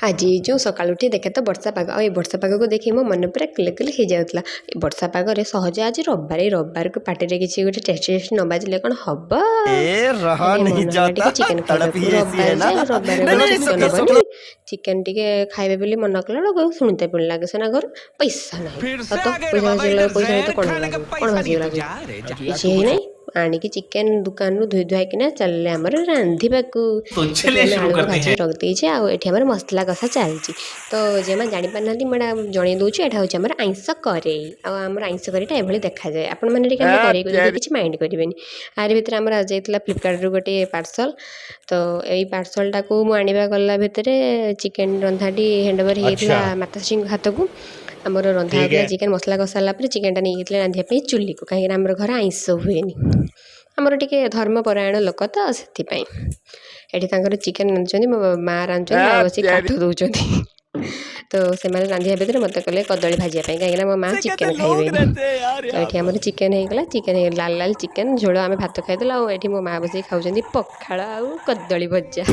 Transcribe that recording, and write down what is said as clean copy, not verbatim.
ଆଜି ଯେଉଁ ସକାଳୁ ଉଠି ଦେଖେ ତ ବର୍ଷା ପାଗ, ଆଉ ଏ ବର୍ଷା ପାଗକୁ ଦେଖି ମୋ ମନ ପୁରା କୁଲୁ କୁଲୁ ହେଇଯାଉଥିଲା। ଏ ବର୍ଷା ପାଗରେ ସହଜେ ଆଜି ରବିବାର, ଏଇ ରବିବାରକୁ ପାଟିରେ କିଛି ଗୋଟେ ଟେଷ୍ଟି ଟେଷ୍ଟି ନ ବାଜିଲେ କ'ଣ ହବ? ए रहा ହେଲେ नहीं ମନ ହେଲା जाता। ଟିକେ ଚିକେନ तड़प ଖାଇବାକୁ। ही ऐसी ରବିବାର है ना। ଯେ ରବିବାର नहीं କଣ नहीं ଚିକେନ सुनो ହବନି? सुनो। ଚିକେନ ଟିକେ ଖାଇବେ ବୋଲି ମନ କଲା ବେଳକୁ ଶୁଣିତେ ପୁଣି ଲାଗେ ସିନା ଘରୁ ପଇସା ନାହିଁ। फिर से ସତ आ गए रे ପଇସା बाबा ଭାସିଗଲା, इधर ପଇସା ନାହିଁ ତ जहर କ'ଣ खाने ହେଲା का ସବୁ? କ'ଣ पैसा नहीं ଭାସିଗଲା तो ସବୁ? जा रे जा। କିଛି ହେଇନାହିଁ। ଆଣିକି ଚିକେନ ଦୋକାନରୁ ଧୋଇ ଧୁଆକିନା ଚାଲିଲେ ଆମର ରାନ୍ଧିବାକୁ। तो ଏଠି चलिए ଆମେ शुरू ଆଳୁକୁ करते ଭାଜିକି हैं। ରଖିଦେଇଛେ, ଆଉ ଏଠି ଆମର ମସଲା କଷା ଚାଲିଛି। ତ ଯେଉଁମାନେ ଜାଣିପାରୁନାହାନ୍ତି, ମୁଁ ଏଇଟା ଜଣେଇ ଦେଉଛି, ଏଇଟା ହେଉଛି ଆମର ଆଇଁଷ କରେଇ। ଆଉ ଆମର ଆଇଁଷ କରେଇଟା ଏଭଳି ଦେଖାଯାଏ। ଆପଣମାନେ ଟିକେ ଆମ କରେଇକୁ ଦେଖି କିଛି ମାଇଣ୍ଡ କରିବେନି। ଆରି ଭିତରେ ଆମର ଆସିଯାଇଥିଲା ଫ୍ଲିପକାର୍ଟରୁ ଗୋଟିଏ ପାର୍ସଲ୍। ତ ଏଇ ପାର୍ସଲଟାକୁ ମୁଁ ଆଣିବା ଗଲା ଭିତରେ ଚିକେନ ରନ୍ଧାଟି ହ୍ୟାଣ୍ଡ ଓଭର ହେଇଯାଇଥିଲା ମାତାଶ୍ରୀଙ୍କ ହାତକୁ। ଆମର ରନ୍ଧା ହେଉଥିଲା ଚିକେନ, ମସଲା କଷା ହେଲା ପରେ ଚିକେନଟା ନେଇଯାଇଥିଲେ ରାନ୍ଧିବା ପାଇଁ ଚୁଲିକୁ, କାହିଁକିନା ଆମର ଘରେ ଆଇଁଷ ହୁଏନି। ଆମର ଟିକେ ଧର୍ମପରାୟଣ ଲୋକ ତ ସେଥିପାଇଁ। ଏଠି ତାଙ୍କର ଚିକେନ ରାନ୍ଧୁଛନ୍ତି, ମୋ ମା ରାନ୍ଧୁଛନ୍ତି, ମା ବସିକି କାଠ ଦେଉଛନ୍ତି। ତ ସେମାନେ ରାନ୍ଧିବା ଭିତରେ ମୋତେ କହିଲେ କଦଳୀ ଭାଜିବା ପାଇଁ, କାହିଁକିନା ମୋ ମା से ଚିକେନ कैसे लोग ଖାଇବେନି। रहते हैं यार ତ यहाँ ଏଠି पर। ଆମର ଚିକେନ ହେଇଗଲା, ଚିକେନ ହେଇଗଲା, ଲାଲ ଲାଲ ଚିକେନ ଝୋଳ, ଆମେ ଭାତ ଖାଇଦେଲୁ। ଆଉ ଏଠି ମୋ ମା ବସିକି ଖାଉଛନ୍ତି ପଖାଳ ଆଉ କଦଳୀ ଭଜା।